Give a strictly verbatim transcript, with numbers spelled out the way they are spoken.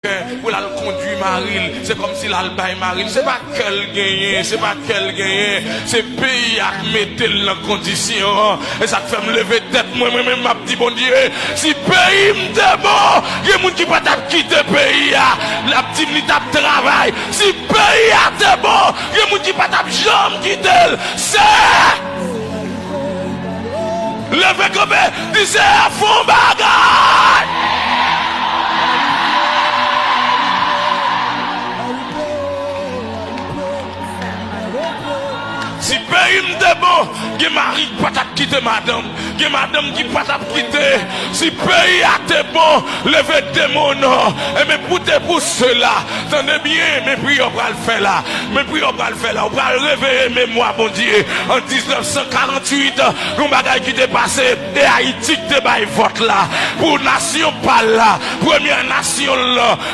Pou l al kondui mari l, se kòmsi l al bay mari l. Se pa kè l genyen, se pa kè l genyen, se peyi a k mete l nan kondisyon an. E sa k fè m leve tèt mwen, mwen menm m ap di Bondye, si peyi m te bon, gen moun ki pa t ap kite peyi a. L ap di m li t ap travay. Si peyi a te bon, gen moun ki pa t ap janm kite l. Se Leve kanpe, di Seyè fè yon bagay. Si peyi m te bon, gen mari k pa t ap kite madanm, gen madanm ki pa t ap kite. Si peyi a te bon, leve de men w non. Enben pou te pou sela, tande byen, men priyè w pral fè la. Men priyè w pral fè la. Ou pral reveye memwa Bondye. An diznèf san karanntuit, yon bagay ki te pase, e Ayiti ki te bay vòt la pou nasyon pa l la, premyè nasyon l lan,